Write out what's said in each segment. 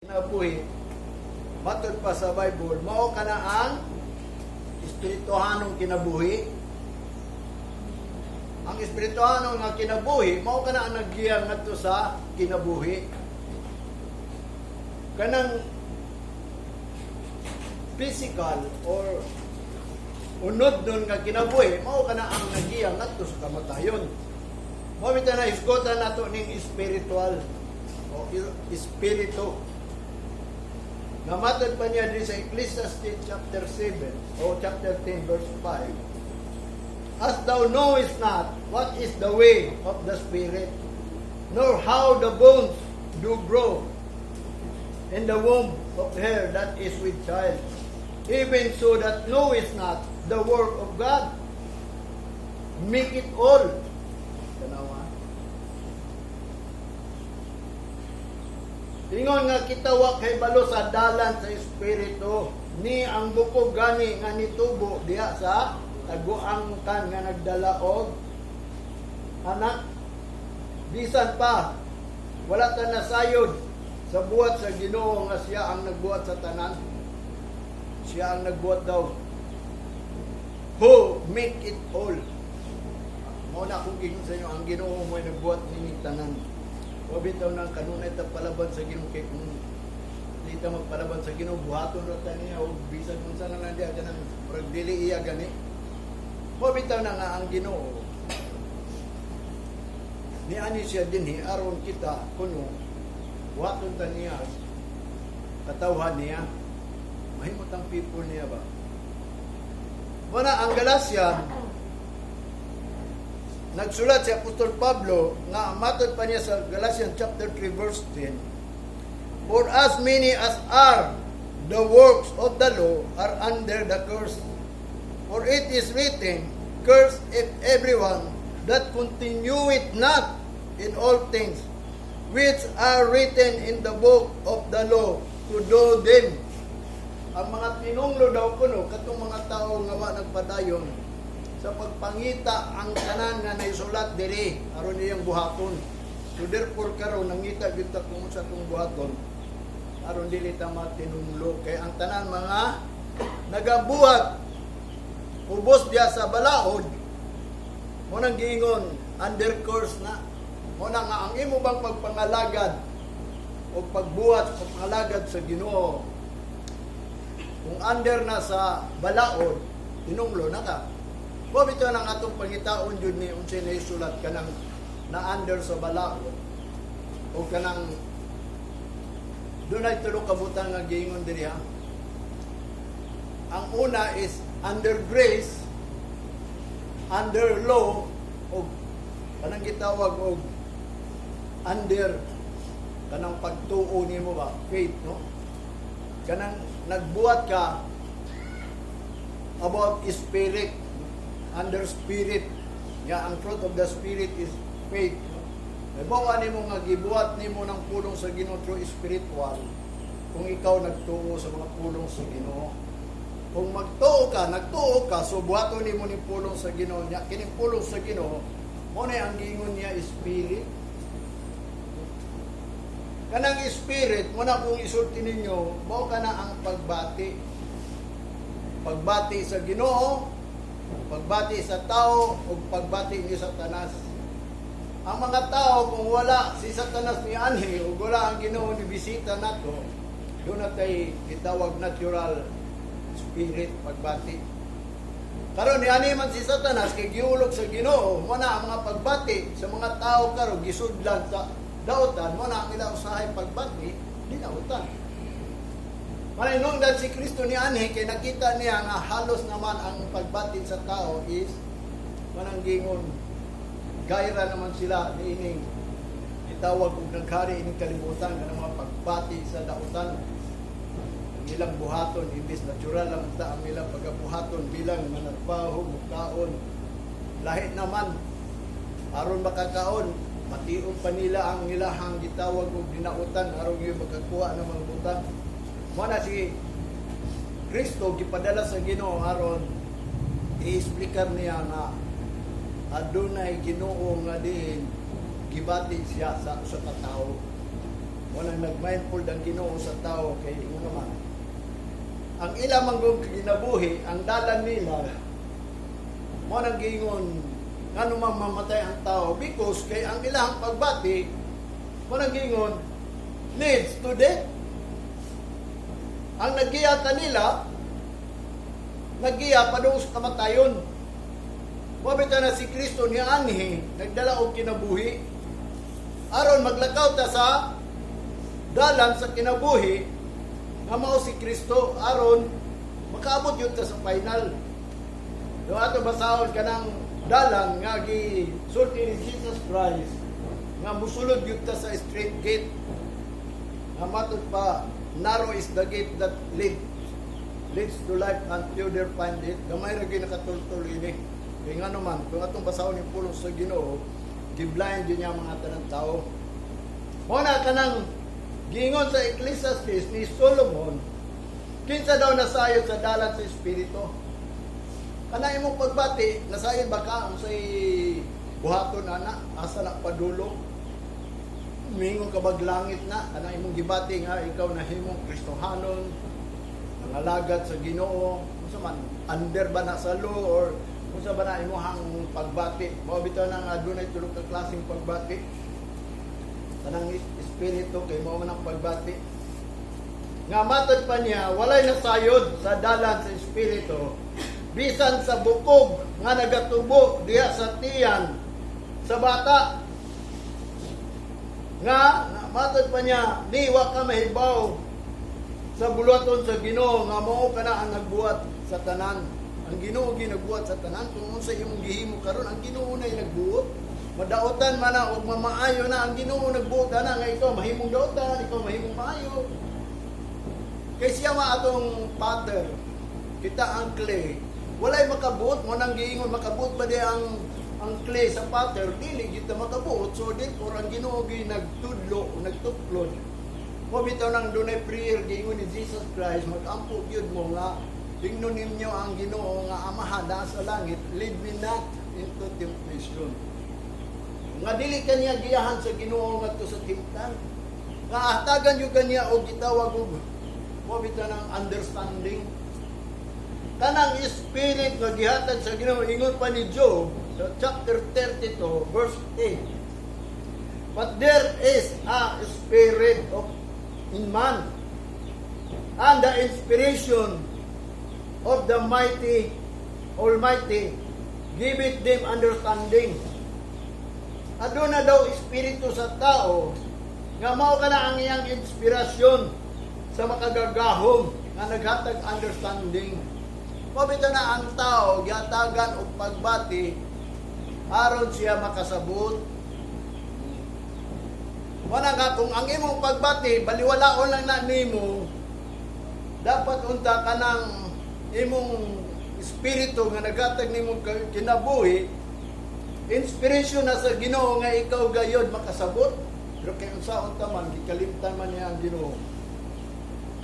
Kinabuhi, matod pa sa Bible, mao kana ang espirituhanong kinabuhi. Ang espirituhanong nga kinabuhi, mao kana ang naggiya ngadto sa kinabuhi. Kanang physical or unod nun nga kinabuhi, mao kana ang naggiya ngadto sa kamatayon. Mao bitaw na hisgotan nato ning spiritual o espiritu. Nga matod pa niya din sa Ecclesiastes chapter 7 o chapter 10 verse 5. "As thou knowest not what is the way of the Spirit, nor how the bones do grow in the womb of her that is with child, even so thou knowest not the work of God. Make it all." Tanawa. Ingon nga kita wa kahibalo sa dalan sa espiritu, ni ang bukog gani nga nitubo diha sa taguangkan nga nagdala og anak. Bisan pa wala ta nasayod sa buhat sa Ginoo nga siya ang nagbuhat sa tanan. Siya ang nagbuhat daw. Who make it all. Mao na akong giingon sa inyo, ang Ginoo mo ay nagbuhat nining tanan. Wa bitaw nang kanunay ta palaban sa Ginoo, kay kung di ta magpalaban sa Ginoo, buhaton ra ta niya og bisan kung saan na lang diha, kanang murag dili iya gani. Wa bitaw na nga ang Ginoo niani siya dinhi aron kita kuno buhaton ta niya, katawhan niya, mahimot ang people niya ba. Muna ang Galatian, nagsulat si Apostol Pablo nga matod pa niya sa Galatians chapter 3 verse 10, "For as many as are the works of the law are under the curse. For it is written, 'Cursed is everyone that continueth not in all things which are written in the book of the law to do them.'" Ang mga tinunglo daw kuno katong mga tao nga wa nagpadayon sa pagpangita ang tanan nga naisulat diri aron iyang buhaton. So therefore karon nangita gyud ta kung sa atong buhaton aron dili ta matinunglo, kay ang tanan mga nagabuhat ubos diya sa balaod mo nang giingon under curse na. Mo na nga ang imo bang pagpangalagad o pagbuhat, pagpangalagad sa Ginoo, kung under na sa balaod, tinunglo na ka. Mo bitaw nang atong pangitaon jud ni unsay naisulat kanang na under sa balaod o kanang dunay tulo ka butang nga giingon diri ha. Ang una is under grace, under law, o kanang gitawag og under kanang pagtuo nimo ba, faith, no? Kanang nagbuhat ka about spirit, under spirit nga ang fruit of the Spirit is faith, no? Halimbawa nimo nga gibuhat nimo ng pulong sa Ginoo through spiritual kung ikaw nagtuo sa mga pulong sa Ginoo. Kung magtuo ka, nagtuo ka, so buhaton nimo ni pulong sa Ginoo niya. Kining pulong sa Ginoo, mo na ang giingon niya spirit. Kanang spirit, mo na kung isulti ninyo, mao kana ang pagbati. Pagbati sa Ginoo, pagbati sa tao, ug pagbati ni Satanas. Ang mga tao, kung wala si Satanas ni anhi, ug wala ang Ginoo ni bisita nato, duna tay gitawag natural spirit pagbati. Karon ni ani man si Satanas kay giulog sa Ginoo, mo na ang mga pagbati sa mga tao karon gisudlan sa dautan, mo na ang ila usahay pagbati dinautan. Manay nung dahil si Kristo ni anhi kay nakita niya nga halos naman ang pagbati sa tao is manang gingon gayra naman sila niining itawag og naghari ining kalibutan, kanang mga pagbati sa dautan ang ilang buhaton, imbis natural lang ta ang ilang pagabuhaton bilang managbaho, mukaon. Lahi naman, aron makakaon, mation pa nila ang ilahang gitawag og dinautan aron yung makakuha ng mga butang. Mo na si Kristo gipadala sa Ginoo aron i-explicar niya nga adunay Ginoo nga diin gibati siya sa usa ka tawo. Walang nag-mindful ang Ginoo sa tao kay nga man. Ang ilang manggong kinabuhi, ang dalan nila, mo nang giingon ngano man mamatay ang tao, because kay ang ilang pagbati, mo nang giingon, leads to death. Ang naggiya kanila, naggiya padung sa kamatayon. Mao bitaw na si Kristo ni anhi nagdala og kinabuhi aron maglakaw ta sa dalan sa kinabuhi nga mao si Kristo, aron makaabot yun ta sa final. Do ato basahon kanang dalan nga gisulti ni Jesus Christ nga musulod gyud ta sa straight gate, nga matud pa, "Narrow is the gate that leads to life and few there find it." Gamay ra gyud nakatultol ini. Kay ngano man, kung atong basahon yung pulong sa Ginoo, giblind yun niya mga tanang tao. Mao na kanang giingon sa Ecclesiastes ni Solomon, kinsa daw nasayod sa dalan sa espiritu? Kana imong pagbati, nasayod ba ka unsay buhaton ana, asa na padulong? Mingon ka bag langit na, kana imong gibati nga ikaw nahimong Kristohanon, nangalagad sa Ginoo, unsa man, under ba na sa law or unsa ba na imong pagbati? Mao bitaw na nga adunay tulo ka klaseng pagbati. Kanang espiritu kay mao man ang pagbati. Nga matod pa niya, walay nasayod sa dalan sa espiritu bisan sa bukog nga nagatubo diha sa tiyan sa bata. Nga matod pa niya, ni wa ka mahibaw sa buluhaton sa Ginoo nga mao kana ang nagbuhat sa tanan. Ang Ginoo ginagbuhat sa tanan. Kung unsa imong gihimo karon, ang Ginoo na nagbuot. Madautan man na og mamaayo na, ang Ginoo nagbuot ana nga ikaw mahimong dautan, ikaw mahimong maayo. Kay siya ma atong potter, kita ang clay. Walay makabuot. Mo nang giingon, makabuot ba di ang clay sa potter? Dili gyud ta makabuot. So therefore ang Ginoo gyud nagtudlo o nagtuklod. Mo bitaw nang dunay prayer, giingon ni Jesus Christ, magampo gyud mo nga tingnon ninyo ang Ginoo nga Amahan na sa langit, "Lead me not into temptation." Nga dili kaniya giyahan sa Ginoo ngadto sa timtan. Nga hatagan gyud kaniya og gitawag og mo bitaw ng understanding. Kanang spirit nga gihatag sa Ginoo, ingon pa ni Job sa chapter 32 verse 8. "But there is a spirit of in man, and the inspiration of the mighty Almighty giveth them understanding." Aduna daw espiritu sa tao nga mao kana ang iyang inspirasyon sa makagagahom nga naghatag understanding. Mao bitaw na ang tao gihatagan og pagbati aron siya makasabot. Wala nga kung ang imong pagbati baliwalaon lang na nimo, dapat unta kanang imong espiritu nga naghatag nimo kinabuhi, inspiration na sa Ginoo nga ikaw gayod makasabot. Pero kay unsaon ta man, gikalimtan man niya ang Ginoo.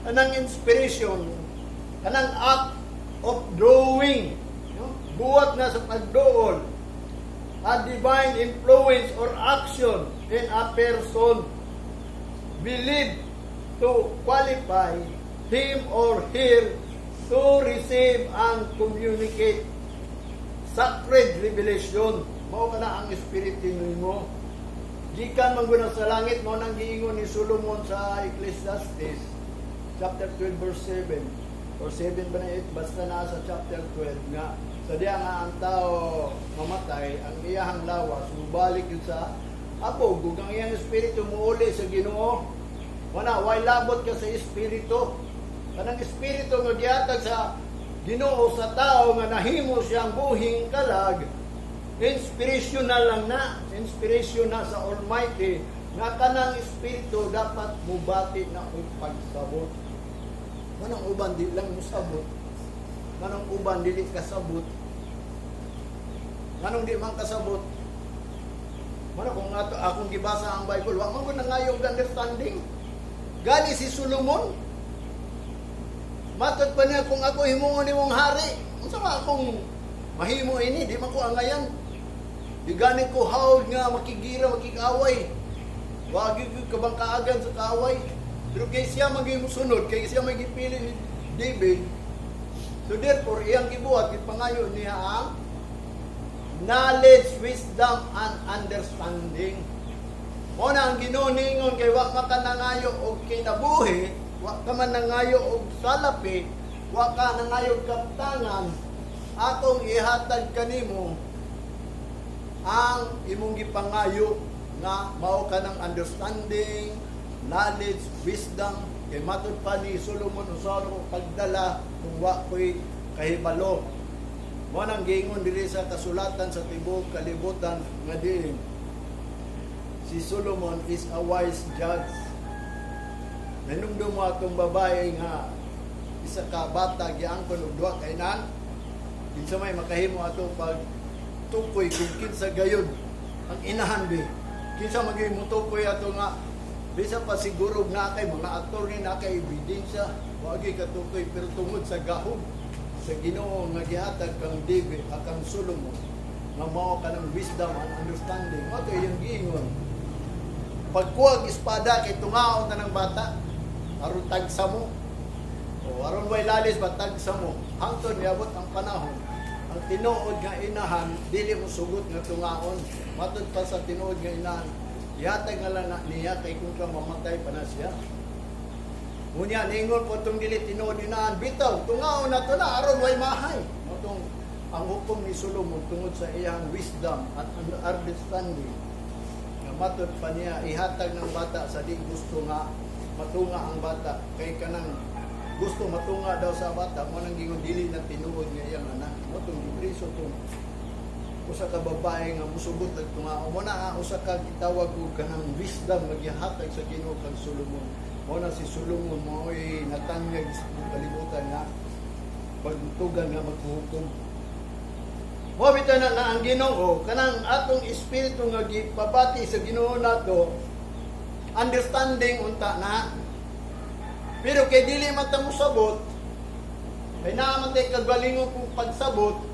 Kanang inspiration, kanang act of drawing, no? Buhat na sa pagduol, a divine influence or action in a person believed to qualify him or her to receive and communicate sacred revelation. Mao kana ang espiritu nimo. Gikan man gud na sa langit. Mao nang giingon ni Solomon sa Ecclesiastes chapter 12 verse 7 or 7 ba na 8, basta na sa chapter 12, nga sa diya nga ang tao mamatay, ang iyahang lawas mubalik yun sa apog ug ang iyang espiritu muuli sa Ginoo. Wala way labot ka sa espiritu. Kanang espiritu nga gihatag sa Ginoo sa tao nga nahimo siyang buhing kalag, inspirational lang na, inspiration na sa Almighty nga kanang espiritu dapat mubati na og pagsabot. Manang uban di lang musabot. Manang uban dili kasabot. Nganong di man kasabot? Mana kung ato akong gibasa ang Bible, wa man ko nangayo og understanding. Gani si Solomon, matod pa niya, "Kung ako himuon nimong hari, unsa man akong mahimo ini, di man ko angayan. Di gani ko hawd nga makigira, makig-away." Wa gyud kabangkaagan sa kaaway. Pero kay siya maging musunod, kay siya may gipili ni David. So therefore, iyang gibuhat, gipangayo niya ang knowledge, wisdom, and understanding. Mao na ang Ginoo ningon kay wa ka nangayo og kinabuhi, wa ka man nangayo og salapi, wa ka nangayo og kaptangan, akong ihatag kanimo ang imong gipangayo nga mao ka ng understanding, knowledge, wisdom. Kay matud pa ni Solomon, "Unsa ko pagdala kung wa ko'y kahibalo?" Mao nang giingon diri sa kasulatan sa tibuok kalibutan nga diin si Solomon is a wise judge. Nanumdum mo atong babae nga isa ka bata giangkon og duha ka inahan? Kinsa may makahimo ato pag tukoy kung kinsa gayud ang inahan bi? Kinsa magay mutukoy ato nga bisa pa siguro na kay mga attorney, na kay ebidensya, wagi katukoy, pero tungod sa gahom sa Ginoo nga gihatag kang David at kang Solomon nga mao kanang wisdom and understanding, mao to iyang giingon pagkuha og espada kay tungaon ta ng bata aron tagsa mo o aron way lalis ba, tagsa mo hangtod miabot ang panahon ang tinuod nga inahan dili mo sugot nga tungaon. Matud pa sa tinuod nga inahan, ihatag nga lang na niya kay kung ka mamatay pa na siya. Unya ningon po itong dili tinuod inahan, "Bitaw, tungaon na to na aron way mahay." Mao tong ang hukom ni Solomon tungod sa iyang wisdom at understanding nga matud pa niya ihatag ng bata sa di gusto nga matunga ang bata, kay kanang gusto matunga daw sa bata mo nang gingon dili na tinuod nga iyang anak. Mao tong gipriso tong usa ka babae nga musugot nagtunga mo na. Ang usa ka gitawag og kanang wisdom nga gihatag sa Ginoo kang Solomon, mao na si Solomon mao'y natanyag sa kalibutan nga pagtugan nga maghukom. Mo bitaw na, na ang Ginoo kanang atong espiritu nga gipabati sa Ginoo nato, understanding unta na. Pero kay dili man ta mosabot, kay naa man tay kagalingon kung pagsabot.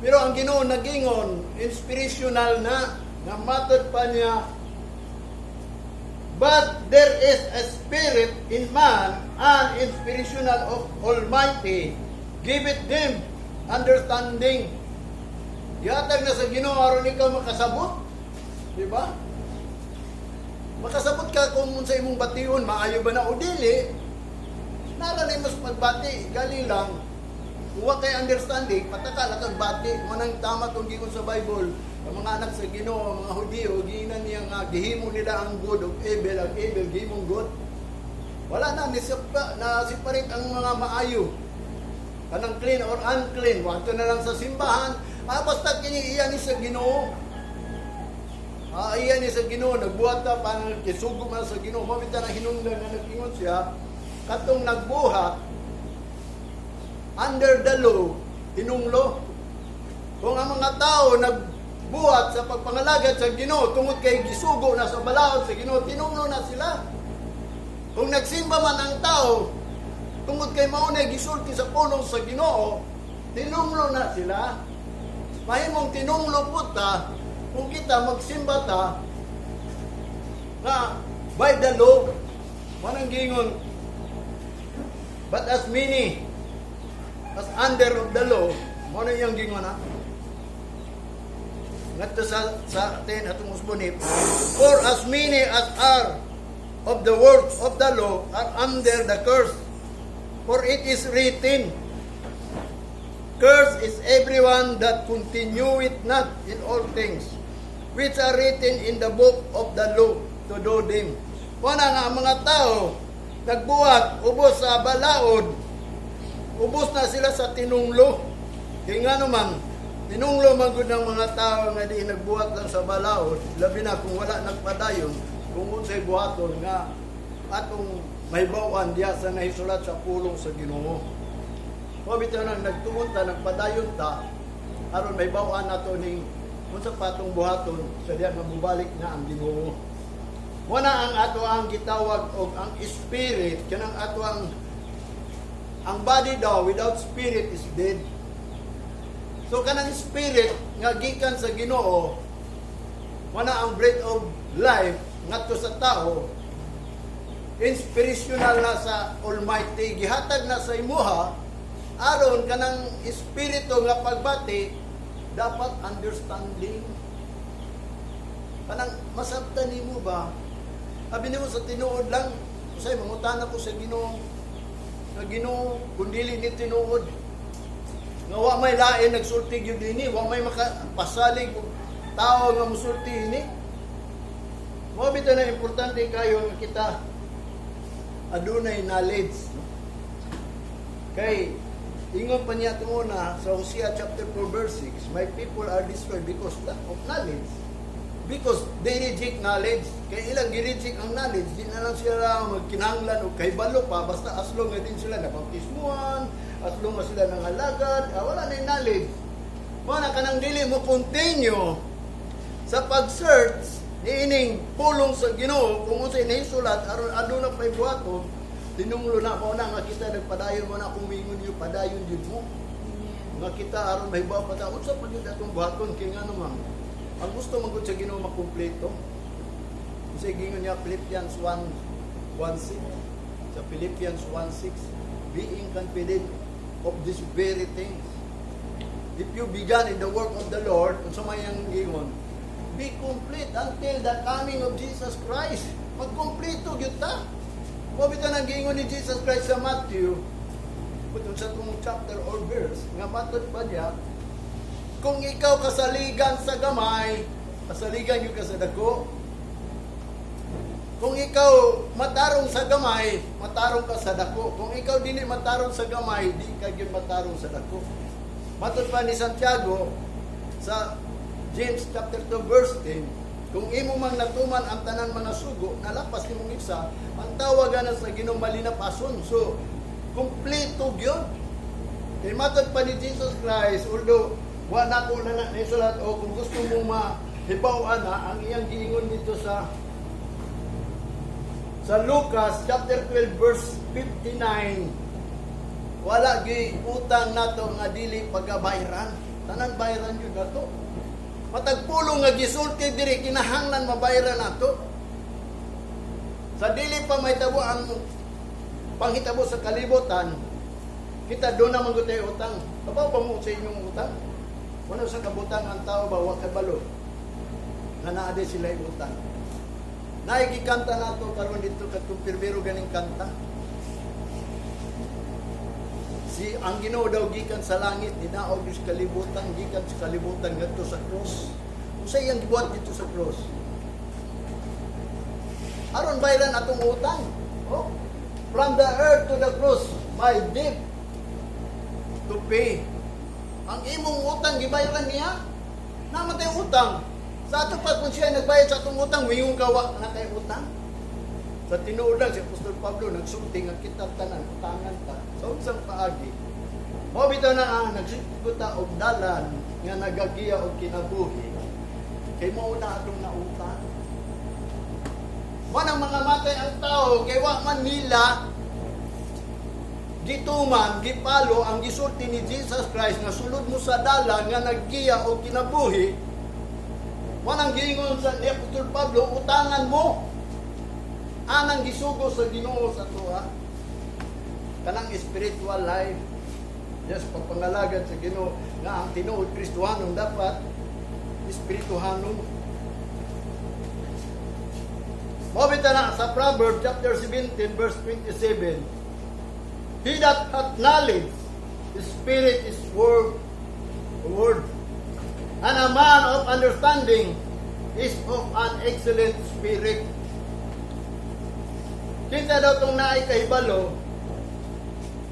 Pero ang Ginoo nagingon, inspirational na nga matod pa niya, "But there is a spirit in man, an inspirational of Almighty give it them understanding." Gihatag na sa Ginoo aron ikaw makasabot. Di ba? Makasabot ka kung sa imong bation, maayo ba na o dili. Nara na mas pagbati, gali lang. Kung wa kay understanding, pataka lang kag bati. Mao nang tama tong giingon sa Bible. Ang mga anak sa Ginoo, ang mga Hudiyo, giingnan niya nga gihimo nila ang good of evil, ang evil gihimong good. Wala na, na separate ang mga maayo. Kanang clean or unclean, wanto na lang sa simbahan. Ah, basta kini iya ni sa Ginoo. Ah, iya ni sa Ginoo, nagbuhat ta parang kisugo man sa Ginoo. Mao bitaw na hinungdan nga nag-ingon siya, katong nagbuhat under the law, tinunglo. Kung ang mga tao nagbuhat sa pagpangalagad sa Ginoo tungod kay gisugo na sa balaod sa Ginoo, tinunglo na sila. Kung nagsimba man ang tao tungod kay mao na gisulti sa pulong sa Ginoo, tinunglo na sila. Mahimong tinunglo po ta kung kita magsimba ta nga by the law. Manang gingon, "But as many as under of the law," mao na iyang gingon ha. Ngadto sa 10 atong usbon, "For as many as are of the works of the law are under the curse. For it is written, 'Cursed is everyone that continueth not in all things, which are written in the book of the law, to do them.'" Wala nga ang mga tao, nagbuhat, ubos sa balaod, ubos na sila sa tinunglo. Kaya nga naman, tinunglo man gud ng mga tao nga di nagbuhat lang sa balaod, labi na kung wala nagpadayon, kung unsay buhaton nga atong mahibaw-an diya sa nahisulat sa pulong sa Ginoo. Mao bitaw nang nagtuon ta, nagpadayon ta, aron mahibaw-an nato ning unsa pa atong buhaton sa diya nga mubalik na ang Ginoo. Wala ang ato ang gitawag og ang spirit kanang ato ang body daw without spirit is dead. So kanang spirit nga gikan sa Ginoo, wala ang breath of life. ngadto sa tao, inspirational na sa Almighty, gihatag na sa imuha aron kanang espiritu nga pagbati dapat understanding, kanang masabtan nimo ba. Abi nimo sa tinuod lang, usay mangutana ko sa Ginoo, sa Ginoo kung dili ni tinuod nga wa may lain nagsulti gyud ini, wa may makapasalig og tao nga musulti ini. Mao bitaw na importante kayo nga kita adunay knowledge, no? Kay ingon pa niya tunguna sa Hosea chapter 4 verse 6, "My people are destroyed because lack of knowledge." Because they reject knowledge. Kay ilang gi-reject ang knowledge, di na lang sila magkinahanglan og kahibalo pa, basta as long nga din sila nabaptismuhan, as long nga sila nangalagad, wala na yung knowledge. Mao na kanang dili mo continue sa pag-search niining pulong sa Ginoo kung unsay nahisulat aron aduna pay buhaton, tinunglo na. Mao na nga kita nagpadayon mo na kung mingon niyo, padayon jud mo nga kita aron mahibaw pa ta unsa pa gyud atong buhaton, kay ngano man ang gusto man gud sa Ginoo makumpleto. Kasi gingon niya Philippians 1:1-6, sa Philippians 1:6, "Being confident of these very things, if you began in the work of the Lord," unsa may ang gingon, "be complete until the coming of Jesus Christ." Magkumpleto gyud ta. Mao bitaw nang giingon ni Jesus Christ sa Matthew, kung sa tong chapter or verse, nga matod pa niya, kung ikaw kasaligan sa gamay, kasaligan gyud ka sa dako. Kung ikaw matarong sa gamay, matarong ka sa dako. Kung ikaw dili matarong sa gamay, di ka gyud matarong sa dako. Matod pa ni Santiago sa James chapter 2 verse 10, kung imo mang natuman ang tanan mga sugo, nalapas nimong isa, ang tawagan na sa Ginoo malinapason. So, kumpleto gyud. Kay matod pa ni Jesus Christ, although wa na ko na na isulat o kung gusto mo mahibaw na ang iyang giingon dito sa Lucas chapter 12 verse 59, wala gi utang nato nga dili pagabayran. Tanan bayran yun nato. Matag pulong nga gisulti diri, kinahanglan mabayran nato. Sa dili pa mahitabo ang panghitabo sa kalibutan, kita doon naman gud tayo utang. Kabaw ba mo sa inyong utang? Wala sa kabutang ang tao ba, wa kabalo nga naa di sila utang. Naigikanta nato karon dito katong primero ganing kanta. Si ang Ginoo daw gikan sa langit, ninaog sa kalibutan, gikan sa kalibutan ngadto sa cross. Unsa iyang gibuhat dito sa cross? Aron bayran atong utang. Oh. "From the earth to the cross, my debt to pay." Ang imong utang gibayaran niya. Naman tayo utang. Sa ato pa kung siya nagbayad sa atong utang, wingon ka wa na kay utang. Sa tinuod lang si Apostol Pablo nagsulti nga kita tanan utangan ta. Sa unsang paagi? Mao bitaw na ang nagsikot ta og dalan nga nagagiya og kinabuhi. Kay mao na atong nautang. Mao nang mga matay ang tao kay wa man nila gituman, gipalo ang gisulti ni Jesus Christ nga sulod mo sa dalan nga naggiya og kinabuhi. Mao nang giingon sa ni Apostol Pablo, utangan mo. Anang gisugo sa Ginoo sa tuwa. Kanang spiritual life. Yes, pagpangalagad sa Ginoo nga ang tinuod Kristohanon dapat espirituhanon. Mao bitaw na sa Proverbs chapter 17 verse 27, "He that hath knowledge, his spirit is word. And a man of understanding is of an excellent spirit." Kinsa daw tong naay kahibalo,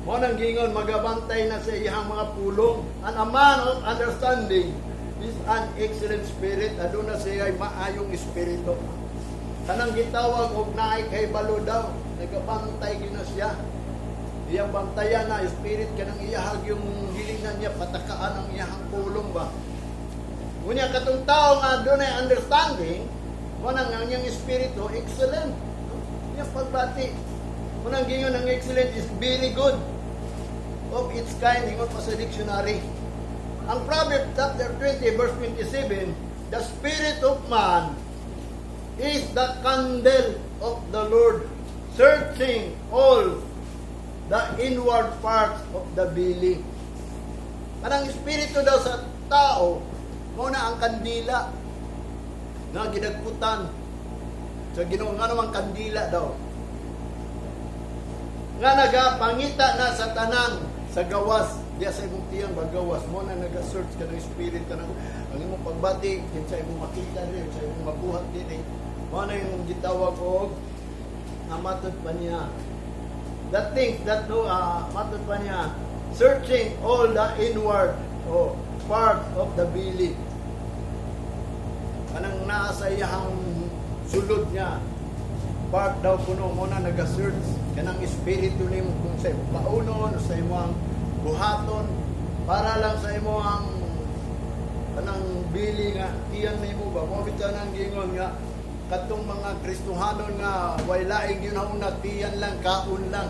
mo nang gingon magabantay na sa iyang mga pulong. "And a man of understanding is an excellent spirit." Aduna siya ay maayong espiritu. Kanang gitawag og naay kahibalo daw, nagabantay gyud na siya. Iyang bantayan na spirit, kanang iyahag yung hilingan niya patakaan ang iyahang pulong ba. Unya katong tao nga adunay understanding, mo nang ang iyang espiritu excellent. No? Iyang pagbati. Mo nang gingon ang excellent is very good of its kind, ingon pa sa dictionary. Ang Proverbs chapter 20 verse 27, "The spirit of man is the candle of the Lord, searching all the inward parts of the belly. Kanang espiritu daw sa tao, mao na ang kandila nga gidagkutan sa Ginoo. Nga naman kandila daw nga nagapangita na sa tanan sa gawas diya sa imong tiyang bagawas mo na naga-search ka ng spirit ka ng ang imong pagbati, kinsa imong makita diri, sa imong mabuhat diri, mao na imong gitawag og nga matod pa niya the things that no matod pa niya, searching all the inward oh, part of the belly, kanang naa sa iyang sulod niya part daw kuno mo na naga-search kanang espiritu nimo kung sa imong kaunon o sa imong buhaton para lang sa imong kanang bili nga tiyan nimo ba. Mo bitaw nang gingon nga katong mga Kristohanon nga way laing yun una, tiyan lang, kaon lang,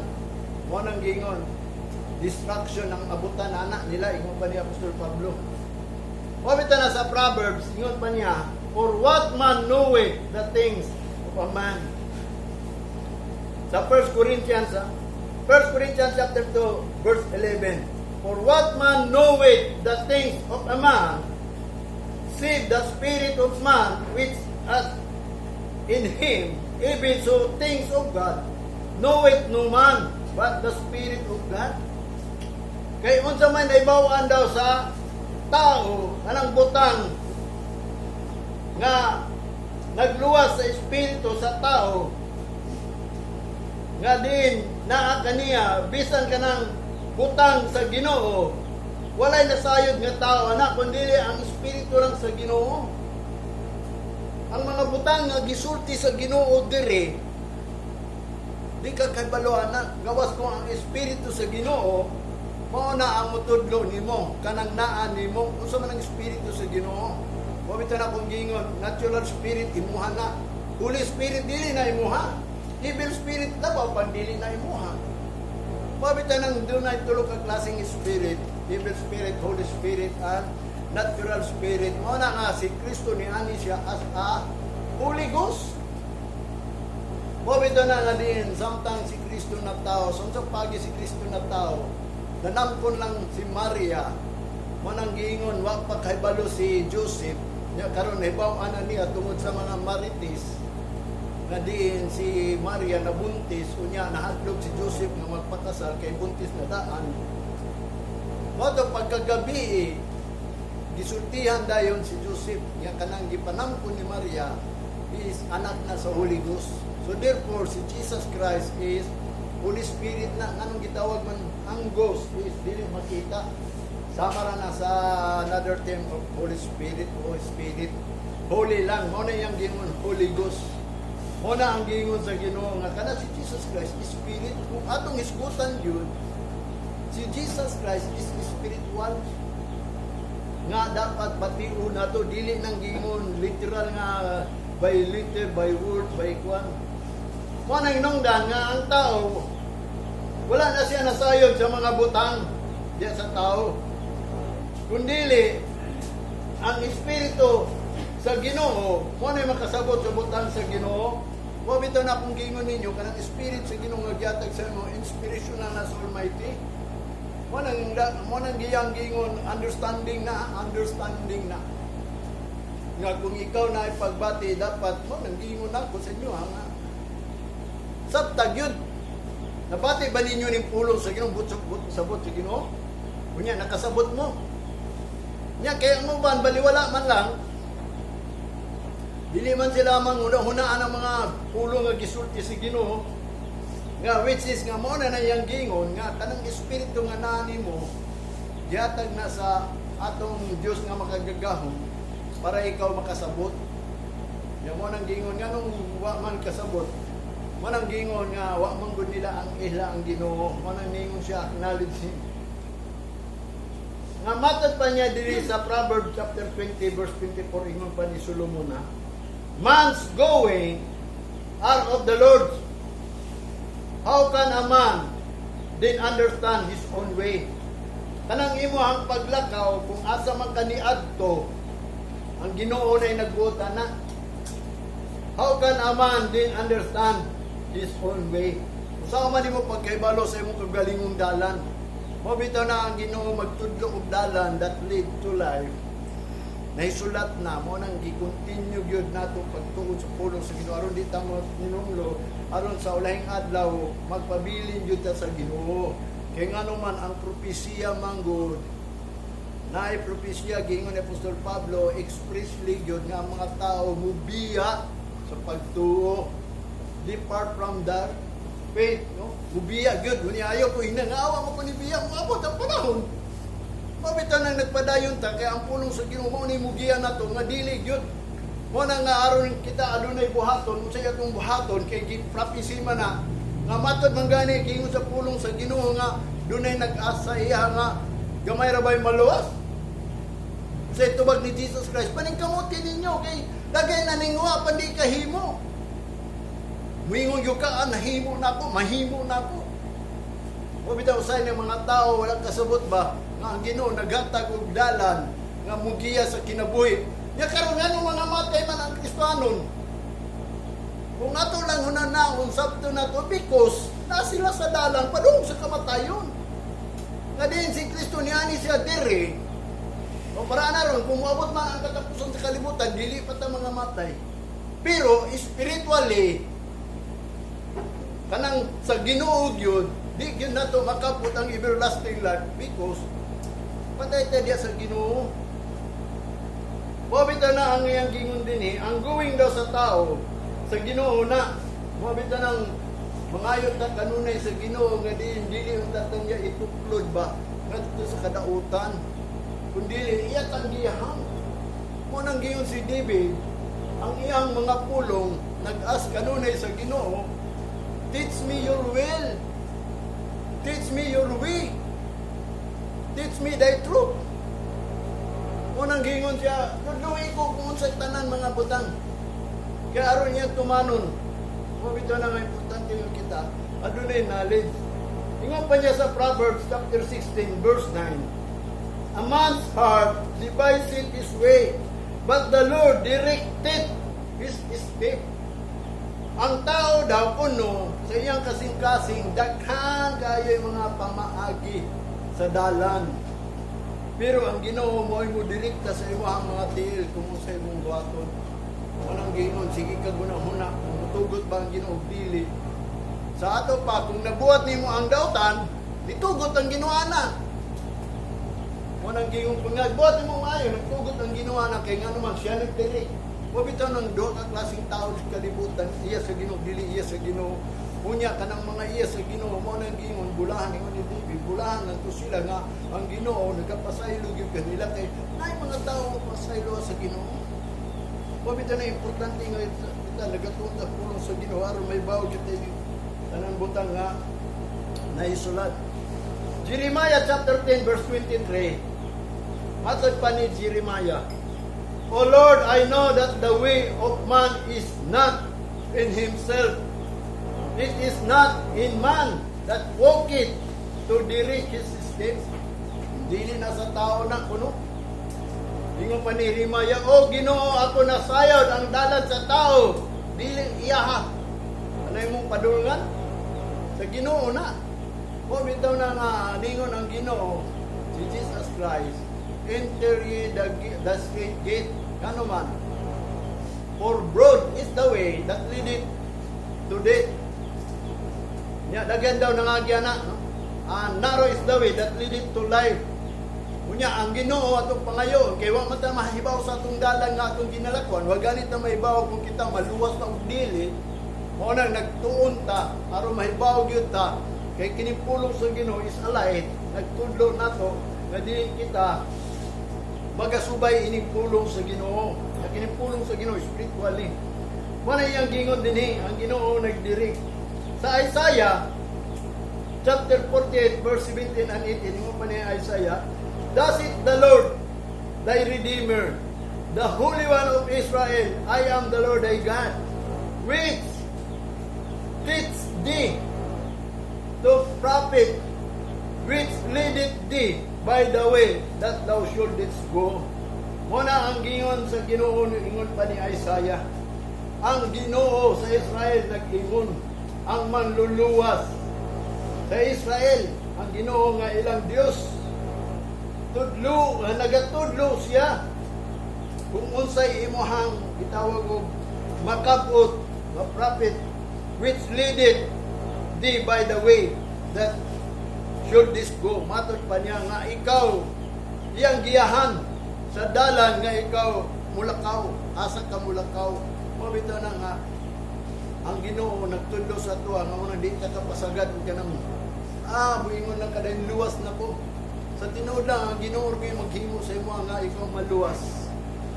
mo nang gingon destruction ang abutan ana nila, ingon pa ni Apostol Pablo. Mo bitaw na sa Proverbs, ingon pa niya, "For what man knoweth the things of a man?" Sa 1 Corinthians, 1 Corinthians chapter 2, verse 11. "For what man knoweth the things of a man, save the spirit of man which is in him? Even so things of God knoweth no man, but the Spirit of God." Kay unsa man naibawan daw sa tao, anang butang nga nagluwas sa espiritu sa tao nga din naa kaniya, bisan kanang butang sa Ginoo, walay nasayod nga tao ana kundi ang espiritu lang sa Ginoo. Ang mga butang nga gisulti sa Ginoo diri, di ka kabalo ana, gawas kung ang espiritu sa Ginoo mao na ang mutudlo nimo kanang naa nimo. Unsa man ang espiritu sa Ginoo? Wa bitaw na kung gingon natural spirit imuha na, Holy Spirit dili na imuha, evil spirit labaw pan dili na imuha. Wa bitaw nang dunay tulo ka klaseng spirit: evil spirit, Holy Spirit and natural spirit. Mao na nga si Kristo ni ani siya as a Holy Ghost. Mao bitaw na nga din samtang si Kristo na tao, so unsa pagi si Kristo na tao, nanangkon lang si Maria, mo nang giingon wa pa kahibalo si Joseph nya. Karon hibaw ana niya tungod sa mga marites nga diin si Maria nabuntis, unya nahadlok si Joseph nga magpakasal kay buntis na daan. Mao to pagkagabi eh, gisultihan dayon si Joseph nga kanang gipanangkon ni Maria is anak na sa Holy Ghost. So therefore si Jesus Christ is Holy Spirit na. Nganong gitawag man ang ghost is dili makita? Sama ra na sa another term of Holy Spirit o Spirit. Holy lang. Mao na iyang gingon Holy Ghost. Mao na ang gingon sa Ginoo nga kana si Jesus Christ is Spirit. Kung atong hisgutan yun, si Jesus Christ is spiritual nga dapat bation nato, dili nang gingon literal nga by letter, by word, by kwan. Mo nang hinungdan nga ang tao wala na siya nasayod sa mga butang diya sa tao. Kundili ang espiritu sa Ginoo mo na makasabot sa butang sa Ginoo. Wa bitaw na akong gingon ninyo kanang spirit sa Ginoo nga gihatag sa imo, inspirational na sa Almighty. Mo nang giyang gingon understanding na, understanding na. Nga kung ikaw na ipagbati dapat mo nang gingon ako sa inyo ha nga. Sabtag yun. Nabati ba ninyo ning pulong sa Ginoo, but, but, sabot sa Ginoo? Unya nakasabot mo. Nya kaya mo ban baliwala man lang. Dili man sila manghuna-hunaan ang mga pulong nga gisulti si Ginoo. Nga which is nga mo na iyang gingon nga kanang espiritu nga naa nimo gihatag na sa atong Dios nga makagagahom para ikaw makasabot. Ya mo nang gingon nga nung wa man kasabot. Mo nang gingon nga wa man gud nila ang ihla ang Ginoo. Mo nang ningon siya acknowledge him. Nga matod pa niya diri sa Proverbs chapter 20 verse 24, ingon pa ni Solomon na, "Man's going are of the Lord. How can a man then understand his own way?" Kanang imo ang paglakaw kung asa man kaniadto, ang Ginoo na nagbuot ana. How can a man then understand his own way? Unsa man nimo pagkahibalo sa imong kaugalingong dalan? Mao bitaw na ang Ginoo magtudlo og dalan that lead to life. Nahisulat na mo nang gi-continue gyud nato pagtuon sa pulong sa Ginoo aron di ta mo ninumlo, aron sa ulahing adlaw magpabilin gyud ta sa Ginoo. Kay ngano man ang propesiya manggod, naay propesiya, giingon ni Apostol Pablo expressly gyud nga ang mga tao mubiya sa pagtuo, depart from the faith, no? Mubiya gyud. Unya ayaw ko hinangawa mo ko ni biya, moabot ang panahon. Mabita nang nagpadayon ta kay ang pulong sa Ginoo mao ni mugiya nato nga dili gyud. Mo na nga aron kita adunay buhaton, unsay atong buhaton kay gi-prophecy man na nga matod man gani giingon sa pulong sa Ginoo nga dunay nag-asa iya nga gamay ra bay maluwas. Sa tubag ni Jesus Christ, "Paningkamuti ninyo kay dagay na ning wa pa di kahimo." Muingon gyud ka, "Ah, nahimo na ako, mahimo na ako." O bitaw usay ng mga tao walang kasabot ba nga ang Ginoo naghatag og dalan nga mugiya sa kinabuhi. Nya karon, nganong mga matay man ang Kristohanon? Kung ato lang hunanaon, sabto na to because na sila sa dalan padung sa kamatayon. Nga din si Kristo niani siya diri. O para na ron, kung moabot man ang katapusan sa kalibutan, dili pa ta mga matay. Pero spiritually, kanang sa Ginoo gyud, di gyud nato makabot ang everlasting life because patay ta diya sa Ginoo. Mao bitaw na ang iyang gingon dinhi, ang going daw sa tao sa Ginoo na mao bitaw nang mangayo ta kanunay sa Ginoo nga diin dili unta ta niya ituklod ba ngadto sa kadautan, kundi iya tang giyahang. Mo nang giingon si David, ang iyang mga pulong, nag-ask kanunay sa Ginoo, "Teach me your will. Teach me your way. Teach me thy truth." Mo nang giingon siya, "Tudloi ko kung unsay tanan mga butang." Kaya aron niya tumanon. Mo bitaw na nga importante nga kita adunay knowledge. Ingon pa niya sa Proverbs chapter 16 verse 9, "A man's heart deviseth his way, but the Lord directed his step." Ang tao daw kuno sa iyang kasing-kasing daghan kayo yung mga pamaagi sa dalan. Pero ang Ginoo mo ay mo direkta sa imong mga tiil kung sa imong buhaton. Walang gingon, sige ka guna-huna kung mutugot ba ang Ginoo, dili. Sa ato pa, kung nabuhat nimo ang dautan, ditugot ang Ginoo na. Walang gingon, kung nagbuhat nimo maayo, nagtugot ang Ginoo na kay ngano man siya nagdirect. Wa bitaw nang duha ka klaseng tao sa kalibutan, iya sa Ginoo, dili iya sa Ginoo. Unya kanang mga iya sa Ginoo mo nang gingon bulahan, ingon ni David, bulahan nato sila nga ang Ginoo nagapasaylo gyud kanila kay naay mga tao pasaylo sa Ginoo. Wa bitaw na importante nga kita nagatuon sa pulong sa Ginoo aron may bawo gyud tayo tanang butang nga naisulat. Jeremiah chapter 10 verse 23. Matod pa ni Jeremiah, "O Lord, I know that the way of man is not in himself. It is not in man that walketh to direct his steps." Dili na sa tao na kuno. Ingon pa ni Jeremiah, "O Ginoo, ako nasayod ang dalan sa tao. Dili iyaha." Ano imong padulngan? Sa Ginoo na. O bitaw na nga ningon ang Ginoo, si Jesus Christ, "Enter ye the strait gate." Kano man? "For broad is the way that leadeth to death." Nya daghan daw nangagya na, no? Ah, "Narrow is the way that leadeth to life." Unya ang Ginoo atong pangayo kay wa man ta mahibaw sa atong dalan nga atong ginalakwan, wa ganit ta mahibaw kung kita maluwas na og dili. Mao nang nagtuon ta aron mahibaw gyud ta kay kining pulong sa Ginoo is a light, nagtudlo nato nga dili kita magasubay ining pulong sa Ginoo. Nga kining pulong sa Ginoo spiritually. Wala iyang gingon dinhi, ang Ginoo nagdirect. Sa Isaiah chapter 48 verse 17 and 18, ingon pa ni Isaiah, "Thus saith the Lord, thy Redeemer, the Holy One of Israel, I am the Lord thy God, which teach thee to profit, which leadeth thee by the way that thou shouldest go." Muna ang gingon sa Ginoo, ingon pa ni Isaiah. Ang Ginoo sa Israel nag-ingon, ang manluluwas sa Israel, ang Ginoo nga ilang Dios. Tudlo, nagatudlo siya kung unsay imuhang gitawag og makabot nga prophet which leadeth thee by the way that shouldest go. Matod pa niya nga ikaw iyang giyahan sa dalan nga ikaw mulakaw, asa ka mulakaw. Mao bitaw na nga ang Ginoo nagtudlo sa atoa nga una di ka kapasagad og kanang buingon lang kada luwas na ko. Sa tinuod lang, ang Ginoo kay maghimo sa imo nga ikaw maluwas.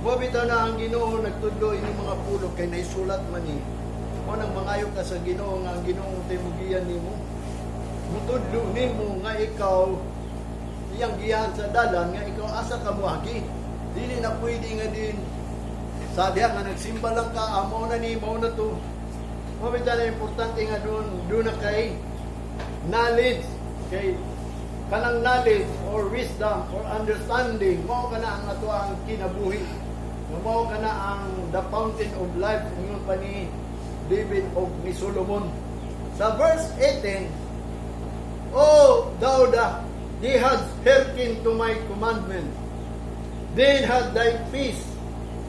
Mao bitaw na ang Ginoo nagtudlo ini mga pulong kay naisulat man ni. Mao nang mangayo ka sa Ginoo nga ang Ginoo tay mugiyan nimo, mutudlo nimo nga ikaw iyang giyahan sa dalan nga ikaw asa ka moagi. Dili na pwede nga din sa diha nga nagsimba lang ka, mao na ni, mao na to. Mao bitaw na importante nga doon na kay knowledge, kay kanang knowledge or wisdom or understanding, mao kana ang ato ang kinabuhi. Nga mao kana ang the fountain of life, ingon pa ni David og ni Solomon. Sa verse 18, "O thou da, thee had hearkened to my commandment, then had thy peace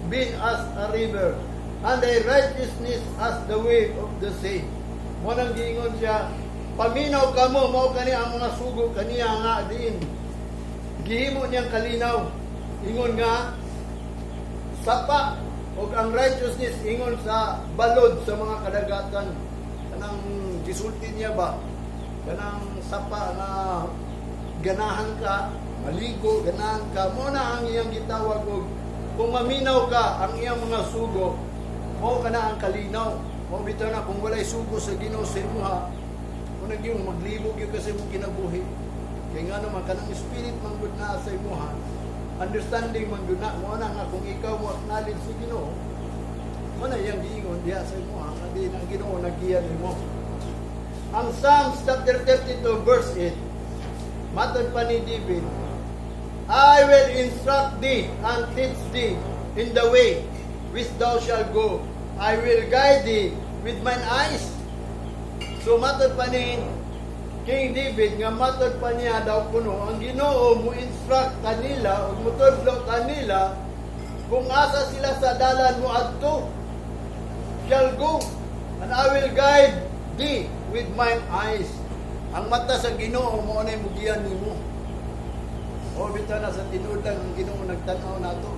been as a river, and thy righteousness as the wave of the sea." Mao nang giingon siya, paminaw kamo, mao kani ang mga sugo kaniya nga diin. Gihimo niyang kalinaw. Ingon nga, sapa og ang righteousness ingon sa balod sa mga kadagatan. Kanang gisulti niya ba? Kanang sapa nga ganahan ka, maligo, ganahan ka, mao na ang iyang gitawag og kung maminaw ka ang iyang mga sugo, mao kana ang kalinaw. Mao bitaw na kung walay sugo sa Ginoo sa imuha, kung nagyong maglibog gyud kasi mong kinabuhi. Kay nga naman kanang spirit man gud naa sa imuha, understanding man gud na, mao na nga kung ikaw mo acknowledge sa Ginoo, mao na iyang giingon diha sa imuha nga di ang Ginoo naggiya nimo. Ang Psalms chapter 32 verse 8, matod pa ni David, "I will instruct thee and teach thee in the way which thou shalt go. I will guide thee with mine eyes." So matod pa ni King David nga matod pa niya daw kuno ang Ginoo mo instruct kanila ug mutudlo kanila kung asa sila sa dalan mo adto, shall go, and I will guide thee with mine eyes. Ang mata sa Ginoo mao nay mugiyan nimo. O bitaw na sa tinuod lang ang Ginoo nagtan-aw nato.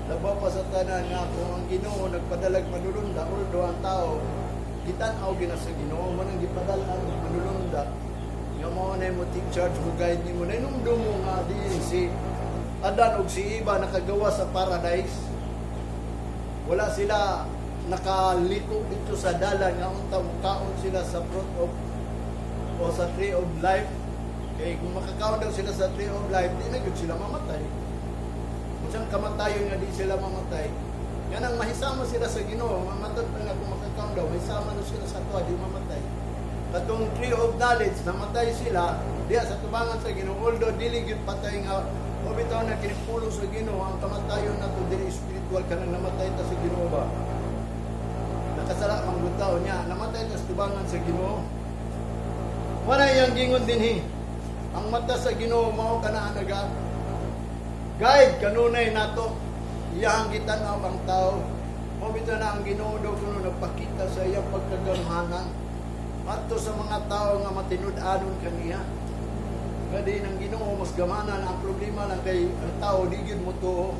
Labaw pa sa tanan nga kung ang Ginoo nagpadalag manulunda, although ang tao gitan-aw gina sa Ginoo mo nang gipadala ang manulunda nga mao na mo take charge, mo guide nimo. Nainumdum mo nga diin si Adan ug si Eva nakagawa sa paradise, wala sila nakaliko dito sa dalan nga unta mukaon sila sa fruit of o sa tree of life. Kay kung makakaon daw sila sa tree of life, di na gyud sila mamatay. Kung siyang kamatayon nga di sila mamatay, nga nang mahisama sila sa Ginoo, mamatod pa nga kung makakaon daw, mahisama na sila sa tuwa, di mamatay. Katong tree of knowledge, namatay sila diya sa tubangan sa Ginoo, although dili gyud patay nga o bitaw na kinipulo sa Ginoo ang kamatayon nato dili spiritual, kanang namatay ta sa Ginoo ba. Nakasala man gud tao niya, namatay ta sa tubangan sa Ginoo. Wala iyang gingon dinhi. Ang mata sa Ginoo mao kana ang naga guide kanunay nato. Iyang gitan-aw ang tao. Mao bitaw na ang Ginoo daw kuno nagpakita sa iyang pagkagamhanan adto sa mga tao nga matinud-anon kaniya. Nga di ang Ginoo mas gamhanan, ang problema lang kay ang tao di gyud mo tuo.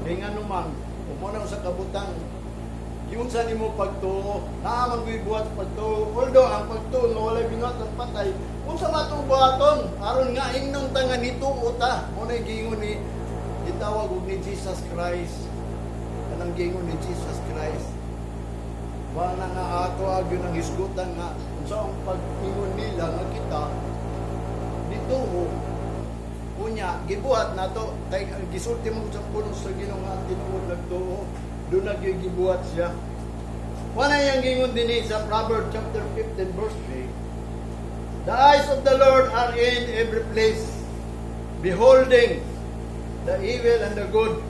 Kay ngano man, mo na sa kabutang giunsa nimo pagtuo, naa man gyud buhat sa pagtuo. Although ang pagtuo nga walay binuhat ang patay, unsa man atong buhaton aron nga ingnon ta nga nituo ta? Mo na giingon ni gitawag og ni Jesus Christ. Kanang giingon ni Jesus Christ. Wala nga ato agyon ang hisgutan nga unsa ang pag-ingon nila nga kita nituo. Unya, gibuhat nato kay ang gisulti mo sa pulong sa Ginoo nga ang tinuod nagtuo, doon na gyud gibuhat siya. Wala yang gingon dinhi sa Proverbs chapter 15 verse 3. "The eyes of the Lord are in every place, beholding the evil and the good."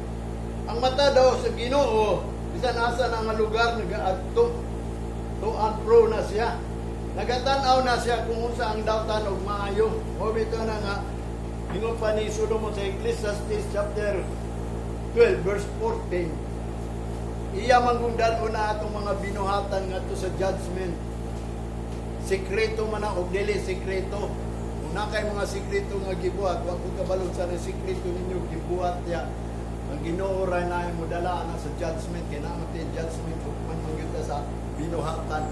Ang mata daw sa Ginoo, bisag Bisan asa na nga lugar nagaadto. To and fro na siya. Nagatanaw na siya kung unsa ang dautan og maayo. O bitaw na nga ingon pa ni Solomon sa Ecclesiastes chapter 12 verse 14. Iya man dal-on na atong mga binuhatan ngadto sa judgment. Sikreto man na og dili sikreto. Kung naa kay mga sikreto nga gibuhat, wa ko kabalo sa na sikreto ninyo gibuhat ya. Ang Ginoo ra na mo dala na sa judgment, kay naa man judgment, hukman man gyud ta sa binuhatan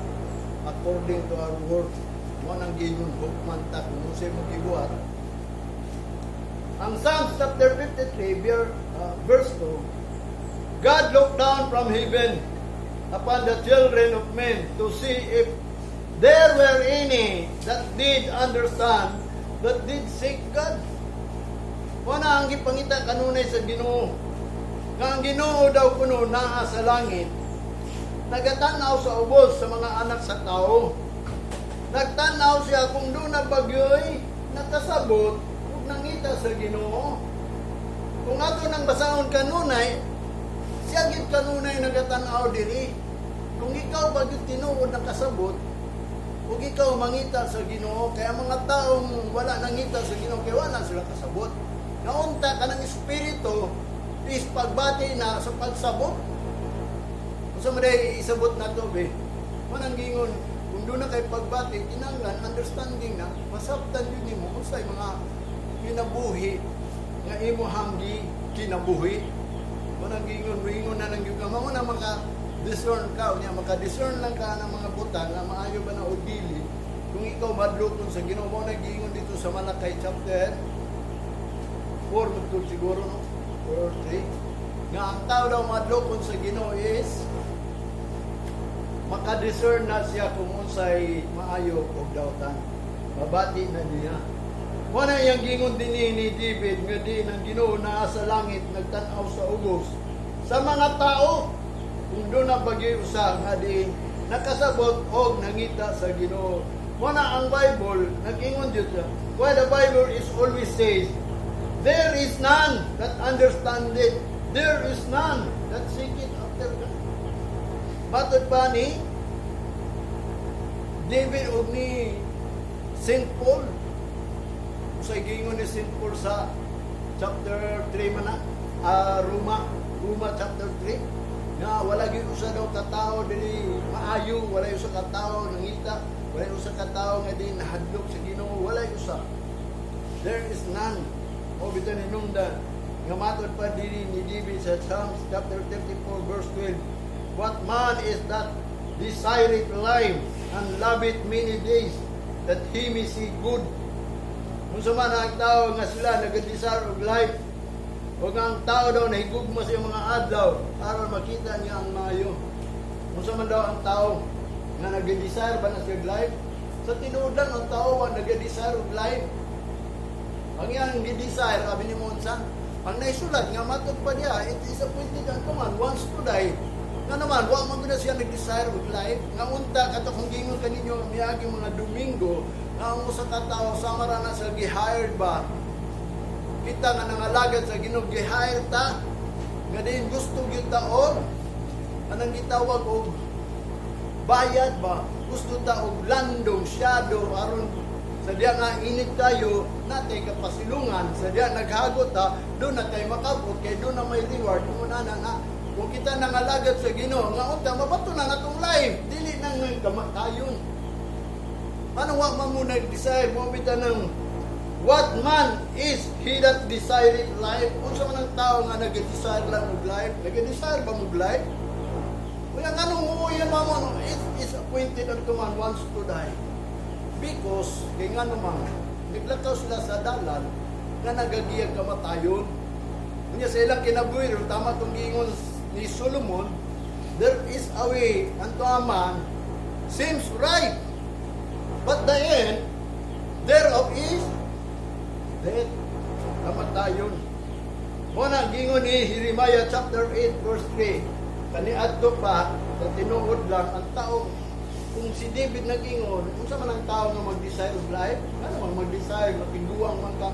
according to our work. Mo nang giingon, hukman ta kung unsay mo gibuhat. Ang Psalms chapter 53 verse 2, "God looked down from heaven upon the children of men to see if there were any that did understand, that did seek God." Wala ang gipangita kanunay sa Ginoo. Nga ang Ginoo daw kuno naa sa langit. Nagatanaw sa ubos sa mga anak sa tao. Nagtanaw siya kung duna ba gyoy nakasabot ug nangita sa Ginoo. Kung ato nang basahon kanunay, siya gid kanunay nagatanaw diri. Kung ikaw ba gyud tinuod nakasabot, ug ikaw mangita sa Ginoo, kaya mga taong wala nangita sa Ginoo kay wala sila kasabot. Naunta kanang espiritu is pagbati na sa pagsabot. Unsa man day isabot na to, be? Manang gingon, kung duna kay pagbati, kinahanglan understanding na masabtan yun nimo unsay mga kinabuhi nga imo hanggi kinabuhi. Manang gingon, moingon na lang gyud ka mao na maka discern ka unya, maka discern lang ka ng mga butang nga maayo ba na o dili kung ikaw madlokon sa Ginoo. Mo na giingon dito sa Malakay chapter 4 magtud siguro, no, 4 or 3, nga ang tao daw madlokon sa Ginoo is maka-discern na siya kung unsay maayo o dautan. Mabati na niya. Wala iyang gingon din ni David nga di ng Ginoo naa sa langit, nagtan-aw sa ubos sa mga tao kung duna ba gyoy usa nga di nakasabot og nangita sa Ginoo. Wala ang Bible nag-ingon dito. Why the Bible is always says, "There is none that understand it. There is none that seek it after God." Matod pa ni David og ni St. Paul. Sa gingon ni St. Paul sa chapter 3 man na, Roma chapter 3, nga wala gyud usa daw ka tawo dili maayo, wala usa ka tawo nangita, wala usa ka tawo nga di nahadlok sa Ginoo, wala usa. There is none. O bitaw ni nungda nga matod pa dili ni David sa Psalms chapter 34 verse 12, "What man is that desireth life and loveth many days, that he may see good?" Unsa man ang tao nga sila nag-desire og life ug ang tao daw nahigugma sa iyang mga adlaw aron makita niya ang maayo? Unsa man daw ang tao nga nag-desire ba na siya og life? Sa tinuod lang, ang tao wa nag-desire og life. Ang iyang gi-desire, abi ni mo unsa? Ang naisulat nga matod pa diya, it is appointed unto man once to die. Nga naman, wa man gud na siya nag-desire og life. Nga unta, kato kung gingon kaninyo miagi mga Domingo, nga ang usa ka tawo sama ra na sa gi-hired ba. Kita nga nangalagad sa Ginoo, gi-hire ta. Nga din gusto gyud ta og anang gitawag og bayad ba? Gusto ta og landong, shadow, aron sa diya nga init tayo, natay kapasilungan, sa diya naghagot ta, doon na tayo makabot, kay doon na may reward. Kung na nga, kung kita nangalagad sa Ginoo, nga unta, mabato na natong life, dili na nga kamatayon. Ano wa man mo nag-desire mo bitaw ng "What man is he that desireth life?" Unsa man ang tao nga nag-desire lang og life? Nag-desire ba mo og life? Kaya nganong muuyan mo, no? It is appointed unto man once to die. Because, kay nga naman, naglakaw sila sa dalan nga nagagiyag kamatayon. Unya sa ilang kinabuhi, tama itong giingon ni Solomon, "There is a way unto a man seems right, but the end thereof is death." Kamatayon. Mo na gingon ni Jeremiah chapter 8 verse 3. Kaniadto pa sa tinuod lang ang tao, kung si David nag-ingon, unsa man ang tao nga mag-desire of life? Ano man mag-desire, mapinduang man ka.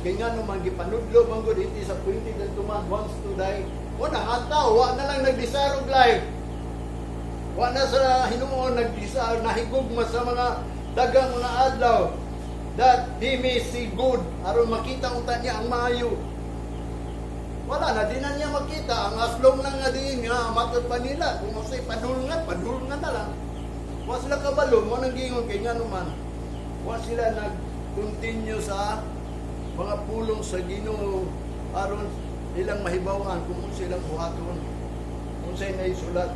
Kay nga naman gipanudlo man gud, it is appointed unto man once to die. Mao na ang tao, wa na lang nag-desire og life. Wa na sa hinuon nag-desire, nahigugma sa mga dagang mga adlaw that he may see good, aron makita unta niya ang maayo. Wala na, di na niya makita. Ang aslong lang nga diin nga, matod pa nila. Kung masay padulngan, padulngan na lang. Wa sila kabalo, mao nang giingon kay nga naman. Wa sila nag-continue sa mga pulong sa Ginoo aron ilang mahibaw-an kung unsa ilang buhaton. Unsay naisulat.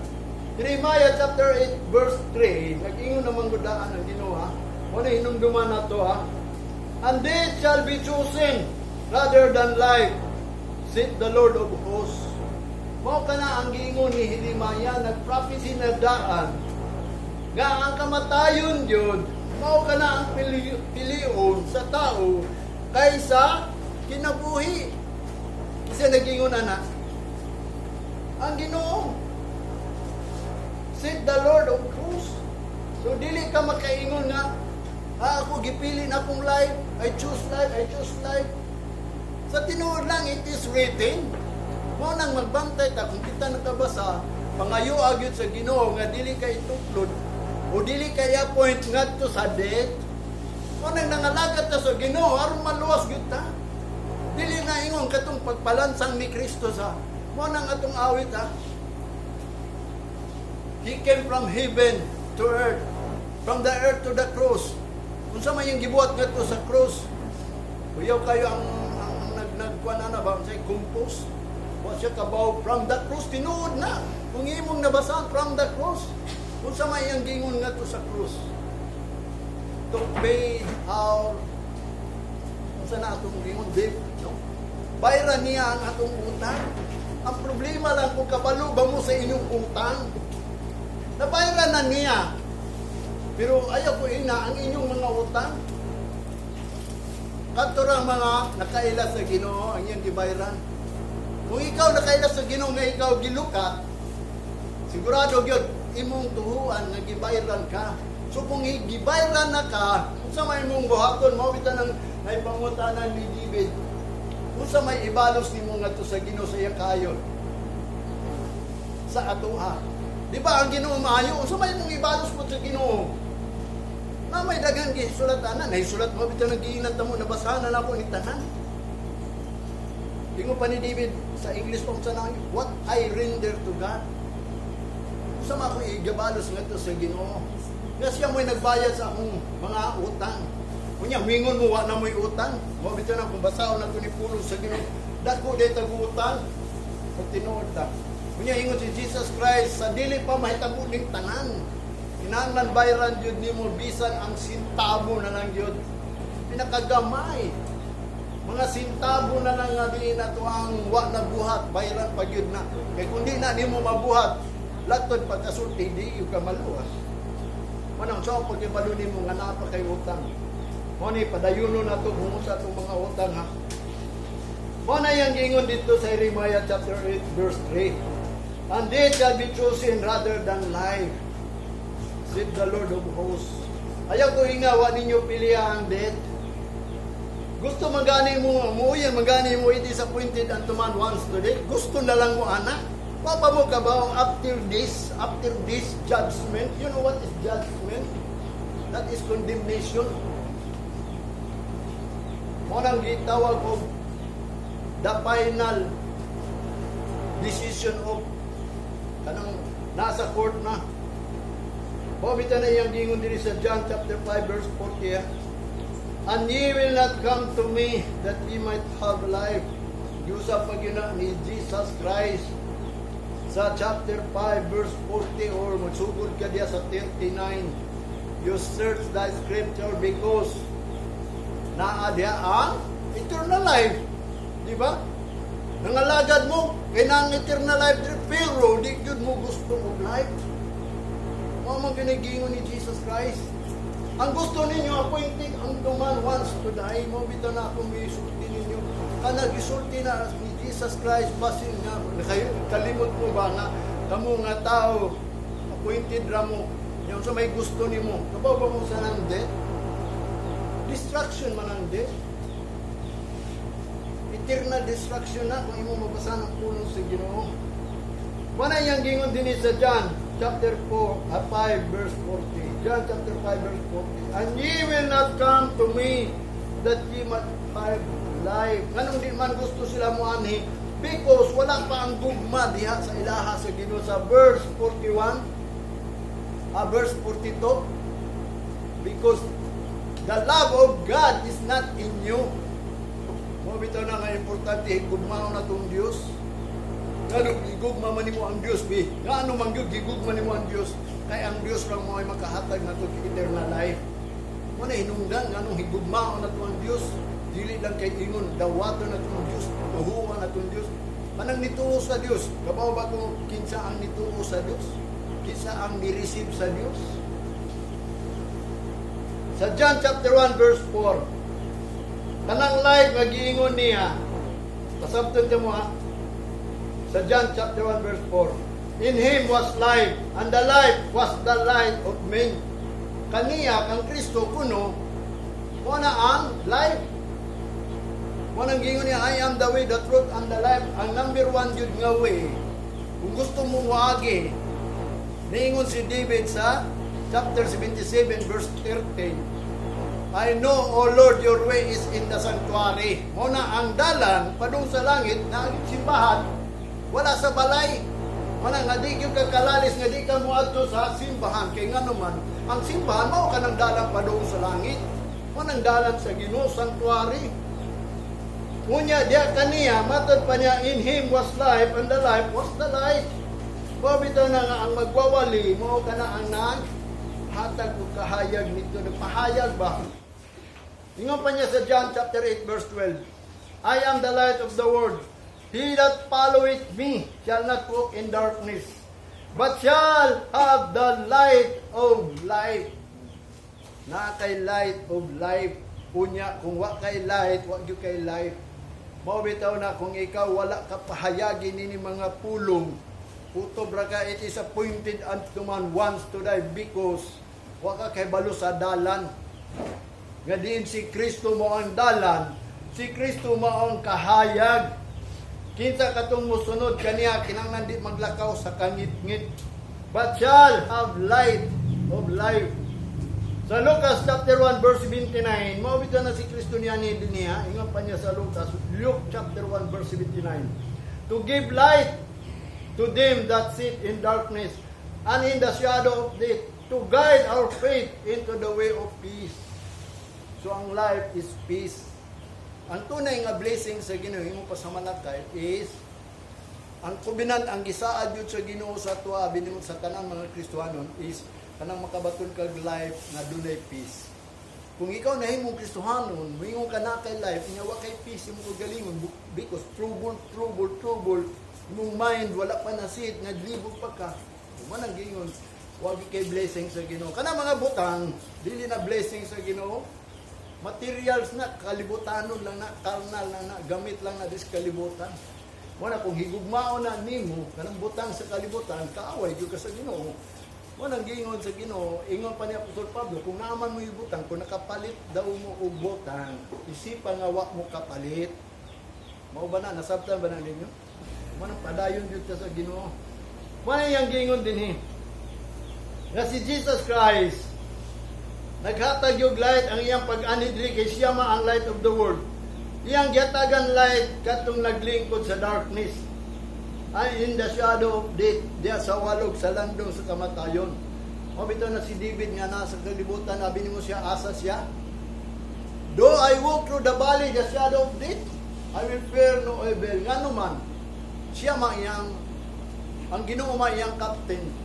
Jeremiah chapter 8 verse 3, nag-ingon naman gudaan ang Ginoo, ha. Mao na hinumduman nato, ha. "And death shall be chosen rather than life, said the Lord of hosts." Mao kana ang giingon ni Jeremiah, nag-prophecy na daan nga ang kamatayon yun, mao kana ang pilion sa tao kaysa kinabuhi. Kasi nagingon ana ang Ginoo. Said the Lord of hosts. So dili ka makaingon nga, "Ah, ako gipili na akong life, I choose life, I choose life." Sa tinuod lang, it is written. Mao nang magbantay ta kung kita nakabasa, pangayo gyud sa Ginoo nga dili ka ituklod o dili ka i-appoint ngadto sa death. Mao nang nangalagad ta sa Ginoo aron maluwas gyud ta. Dili na ingon katong pagpalansang ni Kristo sa mao nang atong awit, ha. He came from heaven to earth, from the earth to the cross. Unsa may yung gibuhat ngadto sa cross? Kuyaw kayo ang nag nagkuan na ba unsay compose? Wa siya kabaw from the cross, tinuod na. Kung imong nabasahan from the cross, unsa may iyang gingon ngadto sa cross? To pay our, unsa na atong gingon, debt, no? Bayaran niya ang atong utang. Ang problema lang kung kabalo ba mo sa inyong utang. Nabayaran na niya. Pero ayaw ko ina ang inyong mga utang. Kadto ra mga nakaila sa Ginoo ang iyang gibayaran. Kung ikaw nakaila sa Ginoo nga ikaw gilukat, sigurado gyud imong tuhuan nga gibayaran ka. So kung gibayaran na ka, unsa may imong buhaton? Mao bitaw nang naipangutanan ni David. Unsa may ibalos nimo ngadto sa Ginoo sa iyang kaayo? Sa atoa. Di ba ang Ginoo maayo? Unsa may imong ibalos mo sa Ginoo? Na may daghan gisulat ana, naisulat mo bitaw nang giinan ta mo, nabasahan na nako ni tanan. Ingon pa ni David sa English pa sa nang, "What I render to God." Unsa man ako igabalos ngadto sa Ginoo? Nga siya mo'y nagbayad sa akong mga utang. Unya mingon mo wa na mo'y utang. Mao bitaw na kung basaon na ko ni pulong sa Ginoo. Dako day tag utang. Kung tinuod ta. Unya ingon si Jesus Christ sa dili pa mahitabo ning tanan. Kinahanglan bayaran jud nimo bisan ang sentabo na lang jud. Pinakagamay. Mga sentabo na lang nga di na to ang wa na buhat, bayaran pa gyud na. Kay kung di na nimo mabuhat, latod pagkasulti di gyud ka maluwas. Manang sa pagkibalo nimo nga naa pa kay utang. Mao ni padayuno na to kung sa atong mga utang, ha. Mao na yang giingon dito sa Jeremiah chapter 8 verse 3. "And death shall be chosen rather than life, said the Lord of hosts." Ayaw ko ingawa ninyo pili ang death. Gusto magani mo, muuyan magani mo, "It is appointed unto man once to death." Gusto na lang mo ana. Wa pa mo kabaw after this judgment. You know what is judgment? That is condemnation. Mao nang gitawag og the final decision of kanang nasa court na. Mao bitaw na iyang giingon diri sa John chapter 5 verse 40. Ah. "And ye will not come to me that ye might have life." Giusab pa gyud na ni Jesus Christ sa chapter 5 verse 40 or magsugod ka diya sa 39. "You search the scripture because naa diya ang eternal life." Di ba? Nangalagad mo, kay ang eternal life diri, pero di gyud mo gusto og life. Mao man ginagingon ni Jesus Christ. Ang gusto ninyo, appointed unto man once to die. Mao bitaw na akong misulti ninyo. Kana gisulti na ni Jesus Christ basin nga kayo kalimot mo ba nga kamo nga tao appointed ra mo. Yung sa may gusto nimo. Kabaw ba mo sa nang death? Destruction man ang death. Eternal destruction na kung imo mabasa ang pulong sa Ginoo. Wala iyang gingon din sa John chapter 4, 5 verse 40. John chapter 5 verse 40. "And ye will not come to me that ye might have life." Nganong di man gusto sila moanhi? Because wala pa ang gugma diha sa ilaha sa Ginoo. Sa verse 41, verse 42, because the love of God is not in you. Mao bitaw na nga importante gugmaon natong Dios. Ngano gigugma man nimo ang Dios bi? Ngano man gyud gigugma nimo ang Dios? Kay ang Dios lang mo ay makahatag nato og eternal life. Mo na hinungdan nganong higugmaon nato ang Dios. Dili lang kay ingon dawaton nato ang Dios, tuhuan nato ang Dios. Kanang nituo sa Dios, kabaw ba kung kinsa ang nituo sa Dios? Kinsa ang ni-receive sa Dios? Sa John chapter 1 verse 4. Kanang life nga giingon niya. Pasabton mo ha. Sa John chapter 1 verse 4. "In him was life, and the life was the light of men." Kaniya, kang Kristo kuno, mo na ang life. Mo nang giingon niya, "I am the way, the truth, and the life." Ang number one yun nga way. Kung gusto mo moagi, niingon si David sa chapter 77 verse 13, "I know, O Lord, your way is in the sanctuary." Mo na ang dalan padung sa langit na ang simbahan, wala sa balay. Mana nga di gyud ka kalalis nga di ka moadto sa simbahan kay ngano man ang simbahan mao kanang dalan padung sa langit. Mo nang dalan sa Ginoo, sanctuary. Unya diya kaniya matod pa niya, "In him was life, and the life was the light." Mao bitaw na nga ang magwawali mao kana ang nag hatag og kahayag nito, nagpahayag ba. Ingon pa niya sa John chapter 8 verse 12, "I am the light of the world. He that followeth me shall not walk in darkness, but shall have the light of life." Na kay light of life. Unya, kung wa kay light, wa gyud kay life. Mao bitaw na kung ikaw wala ka pahayagi nini mga pulong, kutob ra ka, it is appointed unto man once to die, because wa ka kay balo sa dalan. Nga diin si Kristo mo ang dalan, si Kristo mo ang kahayag. Kinsa katong musunod kaniya kinahanglan di maglakaw sa kangitngit, but shall have light of life. Sa Lucas chapter 1 verse 29, mao bitaw na si Kristo niya ni niya, ingon pa niya sa Lucas, Luke chapter 1 verse 79. "To give light to them that sit in darkness and in the shadow of death, to guide our feet into the way of peace." So ang life is peace. Ang tunay nga blessing sa Ginoo imo pa sa malakay is ang covenant, ang gisaad yun sa Ginoo sa tuwa abi nimo sa tanang mga Kristohanon is kanang makabaton kag life nga dunay peace. Kung ikaw nahimong Kristohanon, moingon ka na kay life, nya wa kay peace imong kaugalingon because trouble, trouble, trouble, imong mind wala pa na sit, naglibog pa ka. Mao nang giingon, wa gyud kay blessing sa Ginoo. Kana mga butang, dili na blessing sa Ginoo. Materials na, kalibutanon lang na, carnal lang na, gamit lang na dis kalibutan. Wala kung higugmaon na nimo kanang butang sa kalibutan, kaaway gyud ka sa Ginoo. Mo nang giingon sa Ginoo, ingon pa ni Apostol Pablo, kung naaman mo yung butang, kung nakapalit daw mo og butang, isipa nga wa mo kapalit. Mao ba na nasabtan ba na ninyo? Mo nang padayon gyud ka sa Ginoo. Mo na iyang giingon dinhi. Nga si Jesus Christ naghatag yung light ang iyang pag-anhi diri kay siya ma ang light of the world. Iyang gihatagan light katong naglingkod sa darkness and in the shadow of death, diya sa walog sa landong sa kamatayon. Mao bitaw na si David nga nasa kalibutan, abi nimo siya, asa siya? "Though I walk through the valley, the shadow of death, I will fear no evil." Ngano man, siya ma iyang, ang Ginoo ma iyang captain,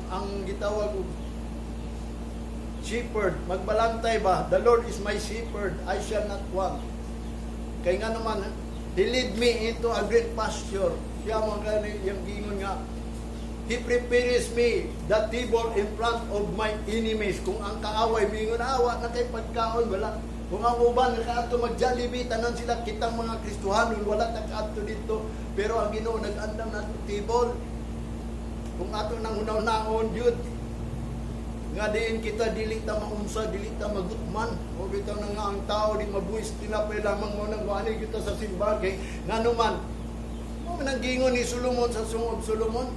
ang gitawag og shepherd, magbalantay ba? "The Lord is my shepherd, I shall not want." Kay nga naman, "He lead me into a green pasture." Siya mo gani yung gingon nga, "He prepares me the table in front of my enemies." Kung ang kaaway, mingon, awa na kay pagkaon, wala. Kung ang uban, nakaadto mag-Jollibee, tanan sila, kitang mga Kristohanon, wala ta kaadto dito. Pero ang Ginoo nag-andam na table. Kung ato nang hunaw-naon, yun, Nga diin kita dili ta maunsa, dili ta magutman. O bitaw na nga ang tao di mabuhis tinapay lamang, mo nang wani kita sa simbahan kay ngano man. Mo nang giingon ni Solomon sa Song of Solomon.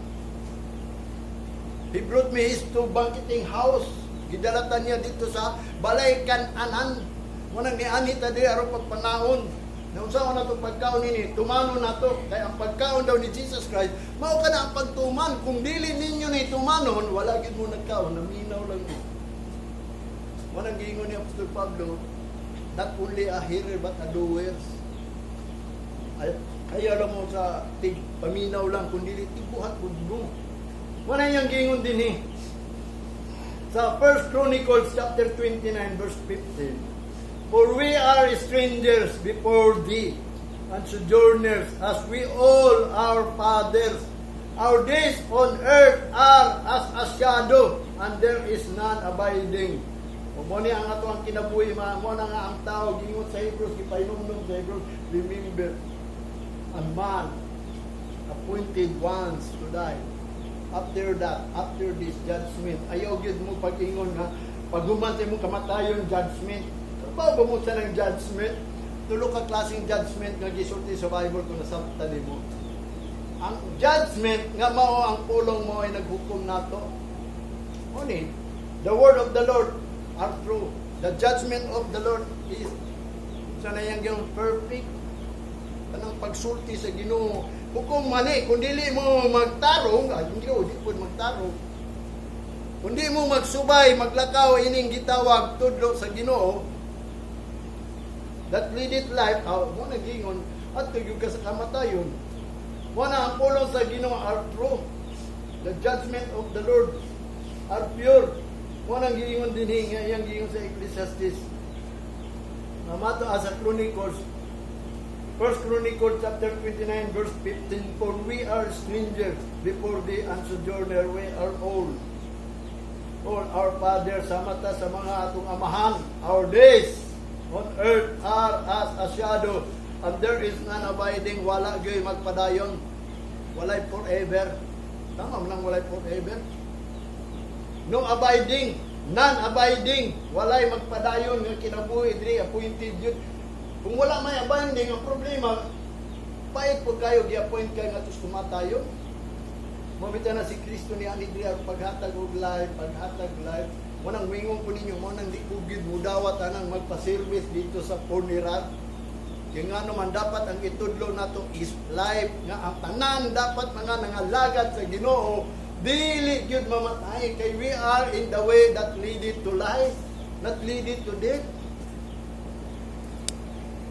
He brought me his to banqueting house. Gidalatan niya dito sa balay kan-anan. Mo nang niani ta diri aron pagpanaon. Naunsa ko na itong pagkaon nini, tumano na to. Kaya ang pagkaon daw ni Jesus Christ, mao ka na ang pagtuman. Kung dili ninyo ni tumanon, wala gid mo nagkaon, naminaw lang mo. Mo nang giingon ni Apostol Pablo, not only a hearer but a doers. Ay, ay alam mo sa tig paminaw lang, kung dili tigbuhat pud mo. Wala niyang giingon din eh. Sa 1 Chronicles chapter 29 verse 15, "For we are strangers before thee, and sojourners, as we all our fathers. Our days on earth are as a shadow, and there is none abiding." O mo ni ang ato ang kinabuhi, mo na nga ang tao, gingon sa Hebrews, gipahinumdum sa Hebrews, remember, a man appointed once to die. After that, after this judgment, ayaw gyud mo pag-ingon nga, paghuman sa imong kamatayon, judgment. Trabaho ba mo sa ng judgment? Tulo ka klaseng judgment nga gisulti sa Bible kung nasabtan nimo. Ang judgment nga mao ang pulong mo ay naghukom nato. Oni, the word of the Lord are true. The judgment of the Lord is sa nayang yung perfect. Kanang pagsulti sa Ginoo. Hukom man eh, kung dili mo magtarong, ay, hindi ko, di po magtarong. Kung di mo magsubay, maglakaw ining gitawag tudlo sa Ginoo, that leadeth life, aw, mo nagingon, at tugyog ka sa kamatayon. Mo na ang pulong sa Ginoo are true. The judgment of the Lord are pure. Mo nang giingon din nga iyang giingon sa Ecclesiastes. Mamato sa Chronicles, First Chronicles chapter 29 verse 15, "For we are strangers before thee and sojourner, we are all our fathers," sa mata sa mga atong amahan. "Our days on earth are as a shadow, and there is none abiding." Wala gyoy magpadayon, walay forever. Tama man lang, walay forever, no abiding, none abiding, walay magpadayon nga kinabuhi diri, appointed yun. Kung wala may abiding, ang problema, pait po kayo, gi-appoint kayo nga tos kumatayon. Mabita na si Kristo ni ani diri aron paghatag og life, paghatag life. Mo nang wingon ko ninyo, mo nang di ko gyud mudawat anang magpa-service dito sa funeral. Kaya nga naman dapat ang itudlo nato is life, nga ang tanan dapat mga nangalagad sa Ginoo dili gyud mamatay kay we are in the way that leadeth to life, not leadeth to death.